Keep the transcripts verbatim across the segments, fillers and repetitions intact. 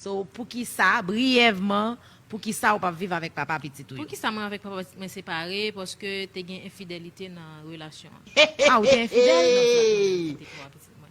So, poukisa, briyèvman, poukisa ou p ap viv avèk papa pitit ou yo? Poukisa mwen avèk papa pitit mwen separe? Paske te gen enfidelite nan relasyon an. Ah, ou te enfidèl?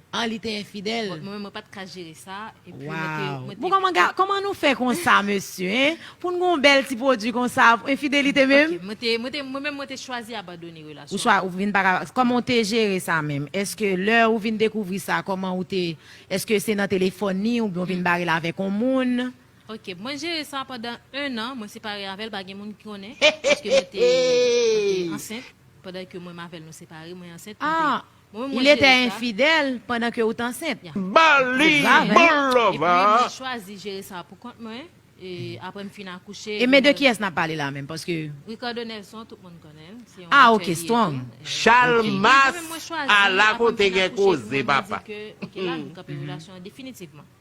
Ah, li te enfidèl? Mwen, mwen pa t ka jere sa. Epi mwen te, mwen te... Bon, kòman, kòman nou fè konsa, mesye, hein? Pou n gon bèl ti pwodui konsa, enfidelite menm? Mwen te, mwen te, mwen menm, mwen te chwazi abandone relasyon an. Ou chwa, ou vin pa ka, kòman ou te jere sa menm? Èske lè ou vin dekouvri sa, kòman ou te, èske se nan telefòn ni, oubyen ou vin bare l avèk yon moun? Ok, mwen jere sa pandan en an, mwen separe avè l, pa gen moun ki konnen, paske mwen te, mwen te ansent, pandan ke mwen avè l nou separe, mwen ansent, mwen te... Ah, il était infidèle pendant que ou t ansent. Ba li bon love. Epi mwen chwazi jere sa pou kont mwen, e apre m fin akouche. E men de kiyès n ap pale la menm, paske... Ricardo Nelson, tout moun konnen l, se yon... Ah, ok, strong. Chalmas, ala kote gen koze, papa. Mwen di ke, ok, la, m kanpe relasyon an definitivman.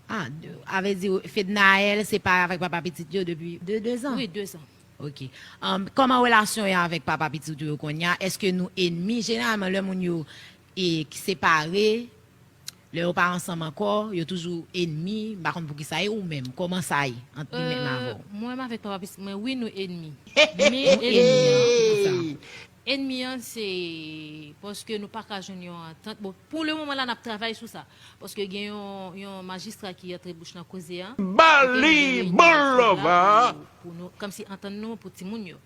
Ah, a vle di, Fednaelle separe avèk papa pitit yo depi de, de zan? Wi, de zan. Ok. Kòman relasyon yo avèk papa pitit ou yo kounye a? Èske nou enmi? Jeneralman, lè moun yo e, separe, lè yo pa ansanm ankò, yo toujou enmi. M pa konn poukisa. E ou menm, kòman sa ye ant li menm avè w? Mwen menm avèk papa pitit mwen, wi, nou enmi. Men enmi an, enmi an se paske nou pa ka jwenn yon antant. Bon, pou le moman la, n ap travay sou sa. Paske gen yon, yon majistra ki antre bouch nan koze a. Ba li bon love. Pou, pou nou, kòmsi antann nou pou timoun yo.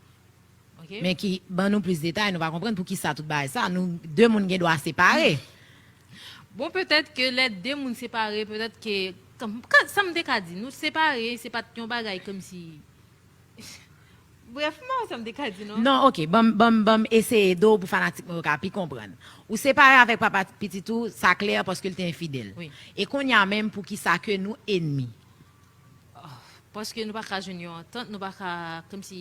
Ok? Men ki, ban nou plis detay, nou pa konprann poukisa tout bagay sa. Nou, de moun gen dwa separe. Bon, petèt ke lè de moun separe, petèt ke, kòm, sa m te ka di, nou separe, se pa t yon bagay kòmsi Bref, m pa wè sa m te ka di non. Non, ok, ban m, ban m, ban m eseye ede w pou fanatik mwen yo ka pi konprann. Ou separe avèk papa pitit ou, sa klè, paske l te enfidèl. Wi. E kounye a menm, poukisa ke nou enmi? Paske nou pa ka jwenn yon antant, nou pa ka, kòmsi,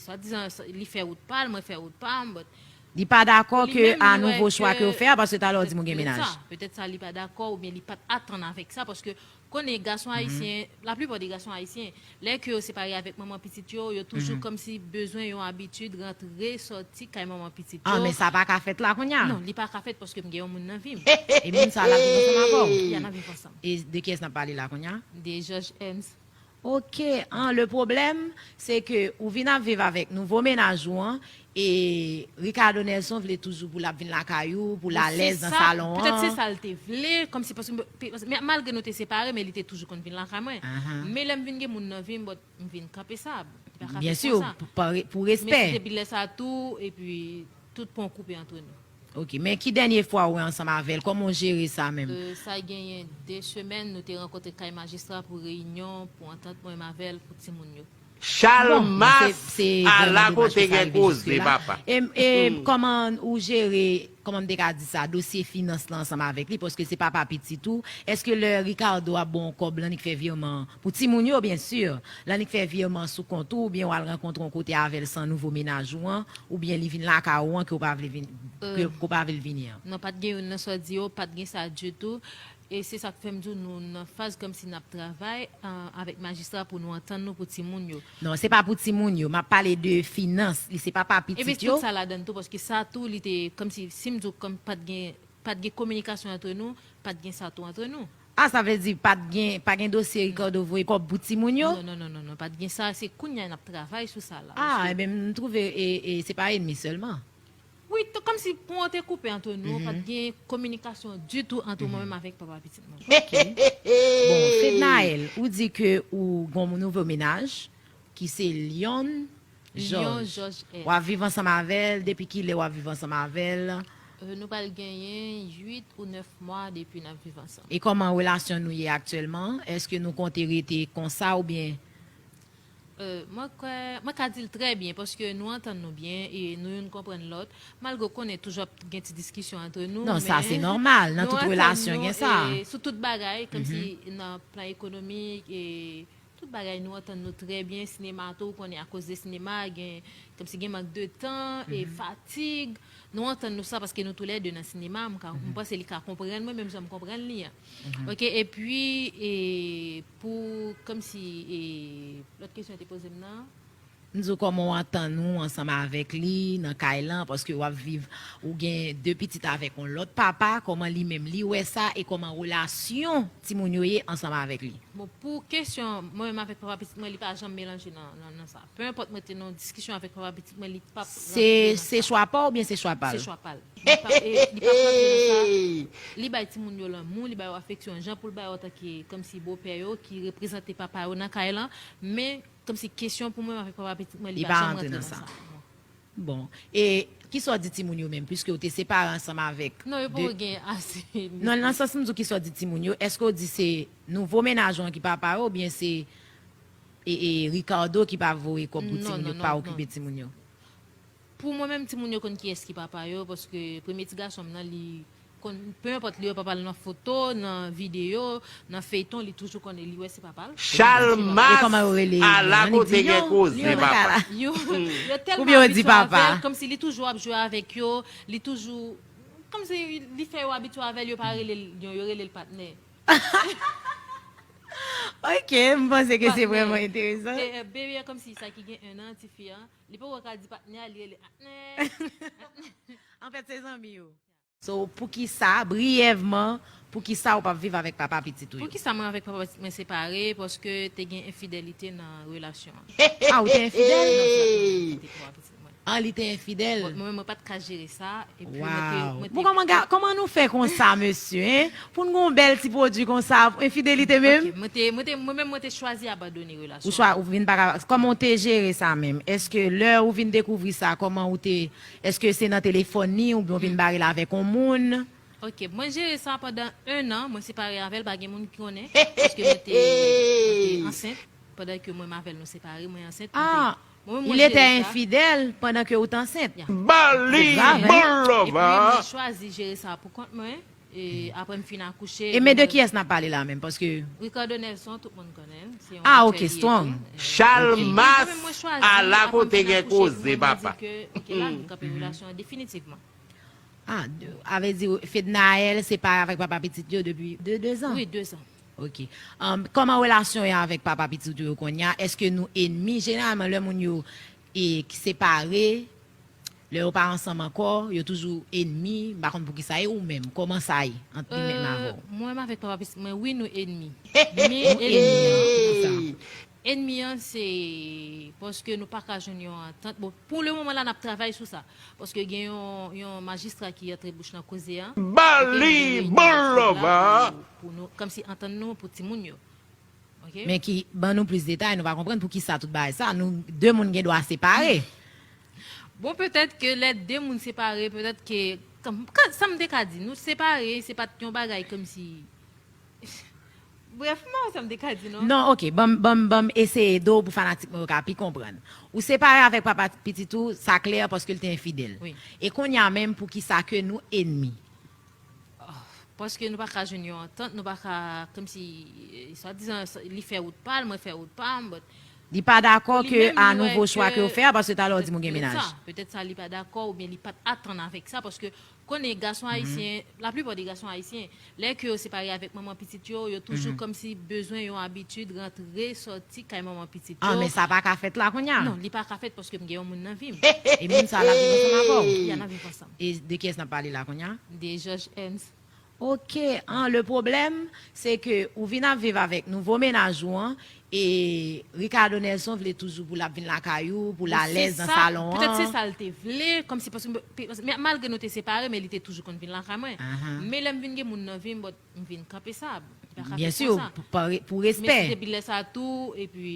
swadizan, li fè wout pa l, mwen fè wout pa m, but... Li pa dakò ke a nouvo chwa ke w fè a, paske talè w di m ou gen menaj. Petèt sa, petèt sa li pa dakò, oubyen li pa t atann avèk sa, paske Konnen gason ayisyen, laplipa de gason ayisyen, lè ke yo separe avèk manman pitit yo, yo toujou kòmsi bezwen yon abitid rantre sòti kay manman pitit yo. Ah, men sa pa ka fèt la kounye a? Non, li pa ka fèt paske m gen yon moun nan vi m. E moun sa l ap viv ansanm avè w? Wi, n ap viv ansanm. E de kiyès n ap pale la kounye a? De George Ernst. Ok, an, le pwoblèm, se ke ou vin ap viv avèk nouvo mennaj ou an, e Ricardo Nelson vle toujou pou l ap vin lakay ou, pou l alèz nan salon an. Petèt se sa l te vle, kòmsi paske, paske, malgre nou te separe, men li te toujou konn vin lakay mwen. Men lè m vin gen moun nan vi m, but m vin kanpe sa. Li pa ka fèt konsa. Byen si, pou, pou respè. Men se depi lè sa tou, epi tout pon koupe antre nou. Ok, men ki dènye fwa ou wè ansanm avè l? Kòman w jere sa menm? Euh, sa genyen de semèn, nou te rankontre kay majistra pou reyinyon, pou antant mwen menm avè l, pou timoun yo. Chalmas, ala kote gen koze, papa. E, e kòman ou jere, kòman m te ka di sa, dosye finans lan ansanm avèk li, paske se papa pitit ou? Èske lè Ricardo ap ba w kòb l annik fè vireman an, pou timoun yo, byen si, l annik fè vireman sou kont ou, oubyen w al rankontre yon kote avè l san nouvo mennaj ou an, oubyen li vin lakay ou an ke w pa vle vin, ke, ke w pa vle l vini an? Non, pa t gen youn nan sa w di yo, pa t gen sa ditou. E se sa k fè m di w nou nan faz kòmsi n ap travay, ah, avèk majistra pou nou antann nou pou timoun yo. Non, se pa pou timoun yo, m ap pale de finans, li se papa pitit yo. Ebyen tout sa ladann tou, paske sa tou, li te, kòmsi, si m di w kòm pa t gen, pa t gen kominikasyon antre nou, pa t gen sa tou antre nou. Ah, sa vle di pa t gen, pa gen dosye Ricardo voye kòb pou timoun yo? Non, non, non, non, non, pa t gen sa, se kounye a n ap travay sou sa la. Ah, ebyen, m twouve, e, e, se pa enmi sèlman. Wi, kòmsi pon an te koupe antre nou, pa t gen kominikasyon ditou antre mwen menm avèk papa pitit mwen. Ok. Bon, Fednaelle, ou di ke ou gon nouvo mennaj, ki se Lyon Georges. W ap viv ansanm avè l, depi kilè w ap viv ansanm avè l? Euh, nou pral genyen uit ou nèf mwa depi n ap viv ansanm. E kòman relasyon nou ye aktyèlman? Èske nou konte rete konsa oubyen? Euh, mwen kwè, mwen ka di l trè byen, paske nou antann nou byen e nou youn konprann lòt, malgre w konnen toujou ap gen ti diskisyon antre nou. Non, sa se nòmal, nan tout relasyon gen sa. Sou tout bagay, kòmsi nan plan ekonomik, e tout bagay nou antann nou trè byen, sinema tou, ou konnen akoz de sinema, gen, kòmsi gen mank de tan, e fatig, Nou antann nou sa paske nou toulède nan sinema, m ka, m panse li ka konprann mwen menm jan m konprann li an. Ok, epi, e, pou, kòmsi, e, lòt kesyon yo te poze m nan? M di w kòman w antann ou ansanm avèk li nan kay lan, paske w ap viv, ou gen de pitit avèk yon lòt papa, kòman li menm li wè sa, e kòman relasyon timoun yo ye ansanm avèk li? Bon, pou kesyon mwen menm avèk papa pitit mwen, li pa janm melanje nan, nan, nan sa. Peu importe mwen te nan yon diskisyon avèk papa pitit mwen, li p ap Se, se chwa pa w oubyen se chwa pa l? Se chwa pa l. Li p ap, e, li p ap rantre nan sa. Li bay timoun yo lanmou, li ba yo afeksyon jan pou l ba yo antanke kòmsi bopè yo ki reprezante papa yo nan kay lan, men kòmsi kesyon pou mwen avèk papa pitit mwen, li pa janm rantre nan sa. Bon, e kisa w di timoun yo menm, piske w te separe ansanm avèk... Non, yo poko gen ase. Non, nan sans m di w kisa w di timoun yo, èske w di se nouvo mennaj ou an ki papa yo oubyen se e, e Ricardo ki pa voye kòb pou timoun yo, ki pa okipe timoun yo? Pou mwen menm, timoun yo konn kiyès ki papa yo, paske premye ti gason m nan, li konn, peu importe, li wè papa l nan foto, nan videyo, nan feyton, li toujou konnen, li wè se papa l. Chalmas, ala kote gen koze papa. Yo, yo tèlman abitye avè l, kòmsi li toujou ap jwe avèk yo, li toujou, kòmsi li fè yo abitye avè l, yo pa rele l, yo, yo rele l patnè. Ok, m panse ke se vrèman enteresan. E, e, bebe a kòmsi sa ki gen en an, tifi an, li poko ka di patnè a, li rele patnè. Anfèt, se zanmi yo. So, poukisa, briyèvman, poukisa ou p ap viv avèk papa pitit ou yo? Poukisa mwen avèk papa pitit mwen separe? Paske te gen enfidelite nan relasyon an. Ah, ou te enfidèl? Nan sa, mwen te papa pitit mwen. Ah, li te enfidèl? Bon, mwen, mwen pa t ka jere sa. Epi mwen te, Wow. mwen te... Bon, kòman ga-, kòman nou fè konsa, mesye, hein? Pou n gen yon bèl ti pwodui konsa, enfidelite menm? Ok, mwen te, mwen te, mwen menm, mwen te chwazi abandone relasyon Ou chwa, ou vin pa ka, kòman ou te jere sa menm? Èske lè ou vin dekouvri sa, kòman ou te, èske se nan telefòn ni, oubyen ou vin bare l avèk yon moun? Ok, mwen jere sa pandan en an, mwen separe avè l, pa gen moun ki konnen, paske mwen te, mwen te ansent, pandan ke mwen avè l nou separe, mwen ansent, mwen te... Ah, il était infidèle pendant que ou t ansent. Ya. Bali, Grav, hein? Bon love, Epi hein? Mwen chwazi jere sa pou kont mwen, e apre m fin akouche. E men de kiyès n ap pale la menm? Paske... Ricardo Nelson, tout moun konnen l. Se yon Ah, aktè ok, li ye strong. tou. Chalmas, Mwen menm, mwen chwazi, ala apre m kote fin gen akouche, koze, mwen, mwen papa. Di ke, ok, la, m kanpe relasyon an definitivman. Ah, de, a vle di, Fednaelle separe avèk papa pitit yo depi de, de zan? Wi, de zan. Ok. Um, kòman relasyon yo avèk papa pitit yo kounye a? Èske nou enmi? Jeneralman, lè moun yo e, separe, lè yo pa ansanm ankò, yo toujou enmi, m pa konn poukisa, e ou menm, kòman sa ye ant li menm avè w? Mwen menm avèk papa pitit mwen, wi, nou enmi. Men enmi an, Ennmi an se paske nou pa ka jwenn yon antant. Bon, pou le moman la, n ap travay sou sa. Paske gen yon, yon majistra ki antre bouch nan koze a. Bali, bon love, hein? Pou, pou nou, kòmsi antann nou pou timoun yo. Ok? Men ki ban nou plis detay, nou pa konprann poukisa tout bagay sa. Nou, de moun gen dwa separe. Bon, petèt ke lè de moun separe, petèt ke, kòm, sa m te ka di, nou separe, se pa t yon bagay kòmsi Brèfman, sa m te ka di, non? Non, ok, ban m, ban m, ban m eseye do w pou fanatik mwen yo ka pi konprann. Ou separe avèk papa pitit ou, sa klè, paske l te enfidèl. Wi. E kounye a menm, poukisa ke nou ennmi? Paske nou pa ka jwenn yon antant, nou pa ka, kòmsi, swadizan, li fè wout pa l, mwen fè wout pa m, but... Li pa dakò ke a nouvo chwa ke w fè a, paske talè w di m ou gen menaj. Petèt sa, petèt sa li pa dakò, oubyen li pa t atann avèk sa, paske konnen gason ayisyen, laplipa de gason ayisyen, lè ke yo separe avèk manman pitit yo, yo toujou kòmsi bezwen yon abitid rantre, sòti kay manman pitit yo. Ah, men sa pa ka fèt la kounye a? Non, li pa ka fèt paske m gen yon moun nan vi m. E moun sa la viv ansanm avè w? Ya, n ap viv ansanm. E de kiyès n ap pale la kounye a? De George Ernst. Ok, an, le pwoblèm, se ke ou vin ap viv avèk nouvo menaj ou an, e Ricardo Nelson vle toujou pou l ap vin lakay ou, pou l alèz nan salon an. Petèt se sa l te vle, kòmsi, paske, malgre nou te separe, men li te toujou konn vin lakay mwen. Men lè m vin gen moun nan vi m, but m vin kanpe sa. Li pa ka fèt konsa. Byensi, pou respè. Men se depi lè sa tou, epi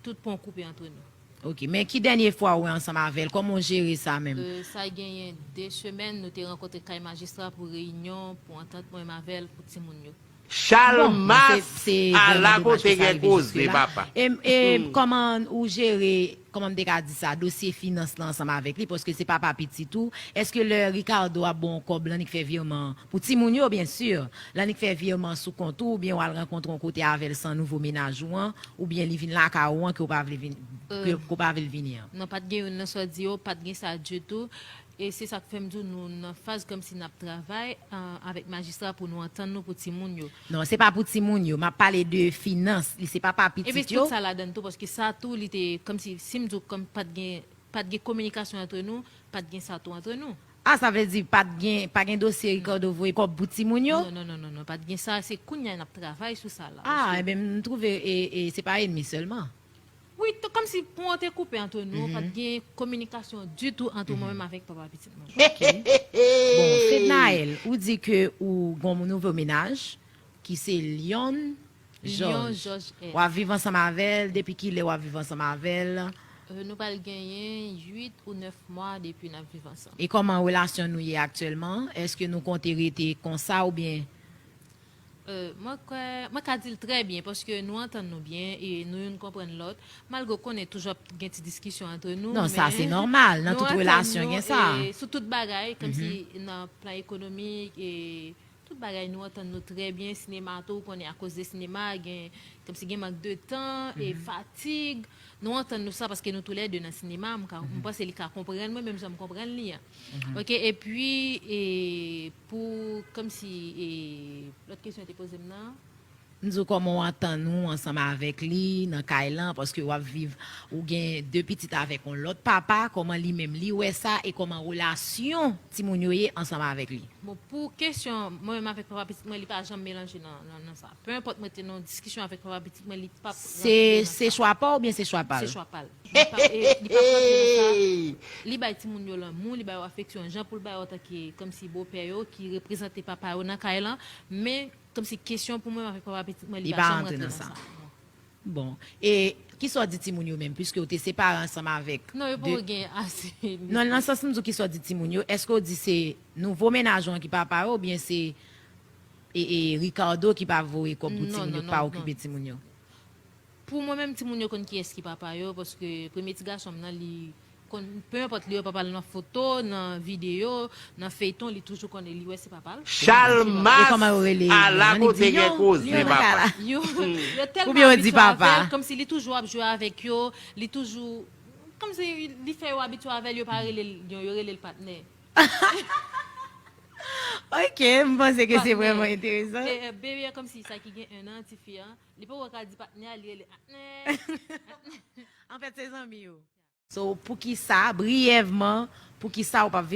tout pon koupe antre nou. Ok, men ki dènye fwa ou wè ansanm avè l? Kòman w jere sa menm? Sa genyen de semèn, nou te rankontre kay majistra pou reyinyon, pou antant mwen menm avè l, pou timoun yo. Chalmas, ala kote gen koze, papa. E, e kòman ou jere, kòman m te ka di sa, dosye finans lan ansanm avèk li, paske se papa pitit ou? Èske lè Ricardo ap ba w kòb, l annik fè vireman pou timoun yo, byensi, l annik fè vireman sou kont ou, oubyen w al rankontre yon kote avè l san nouvo menaj ou an, oubyen li vin lakay ou an ke w pa vle vin, ke, ke w pa vle l vini an? Non, pa t gen youn nan sa w di yo, pa t gen sa ditou. E se sa k fè m di w, nou nan faz kòmsi n ap travay, ah, avèk majistra pou nou antann nou pou timoun yo. Non, se pa pou timoun yo. M ap pale de finans. Li se pa pa pitit yo. Epi tout sa ladan tou, paske sa tou, li te kòmsi, si m di w kòm pa t gen, pa t gen kominikasyon antre nou, pa t gen sa tou antre nou. Ah, sa vle di pa t gen, pa gen dosye Ricardo voye kòb pou timoun yo? Non, non, non, non, non, pa t gen sa. Se kounye a n ap travay sou sa la. Ah, enben, m twouve e, e se pa enmi sèlman. Wi, t-, kòmsi pon an te koupe antre nou, pa t gen kominikasyon ditou antre mwen menm avèk papa pitit mwen. Ok. Bon, Fednaelle, ou di ke ou gon nouvo mennaj, ki se Lyon Lyon Georges. Georges L. W ap viv ansanm avè l, depi kilè w ap viv ansanm avè l? Euh, nou pral genyen uit ou nèf mwa depi n ap viv ansanm. E kòman relasyon nou ye aktyèlman? Èske nou konte rete konsa oubyen? Euh, mwen kwè, mwen ka di l trè byen, paske nou antann nou byen e nou youn konprann lòt. Malgre w konnen toujou ap gen ti diskisyon antre nou, non, sa se nòmal, nan tout relasyon gen sa. E sou tout bagay, kòmsi nan plan ekonomik e tout bagay nou antann nou trè byen. Sinema tou, ou konnen akoz de sinema, gen, kòmsi gen mank de tan e fatig. Nou antann nou sa paske nou toulède nan sinema, m ka, m panse li ka konprann mwen menm jan m konprann li an. Ok, epi, e, pou, kòmsi, e, lòt kesyon te poze m nan? M di w kòman w antann ou ansanm avèk li nan kay lan, paske w ap viv, ou gen de pitit avèk yon lòt papa, kòman li menm li wè sa, e kòman relasyon timoun yo ye ansanm avèk li? Bon, pou kesyon mwen menm avèk papa pitit mwen, li pa janm melanje nan, nan, nan sa. Peu importe mwen te nan yon diskisyon avèk papa pitit mwen, li p ap rantre nan sa. Se, se chwa pa w oubyen se chwa pa l? Se chwa pa l. Li p ap, e, li p ap rantre nan sa. Li bay timoun yo lanmou, li ba yo afeksyon, jan pou l ba yo antanke kòmsi bopè yo ki reprezante papa yo nan kay lan, men kòmsi kesyon pou mwen avèk papa pitit mwen, li pa janm rantre nan sa. Li pa rantre nan sa. Non. Bon, e kisa w di timoun yo menm, piske w te separe ansanm avèk de... Non, yo poko gen ase. Non, nan sans m di w, kisa w di timoun yo, èske w di se nouvo mennaj ou an ki papa yo, oubyen se, e, e, Ricardo ki pa voye kòb pou timoun yo, ki pa okipe timoun yo? Pou mwen menm, timoun yo konn kiyès ki papa yo, paske premye ti gason m nan, li konn, peu importe, li wè papa l nan foto, nan videyo, nan feyton, li toujou konnen, li wè se papa l. Chalmas ala kote gen koze papa. Yo, yo tèlman abitye avè l, kòmsi li toujou ap jwe avèk yo, li toujou, kòmsi li fè yo abitye avè l, yo pa rele l, yo, yo rele l patnè. Ok, m panse ke se vrèman enteresan. E, e, bebe a kòmsi sa ki gen en an, tifi an, li poko ka di patnè a, li rele patnè. Anfèt, se zanmi yo. So, poukisa, briyèvman, poukisa w p ap viv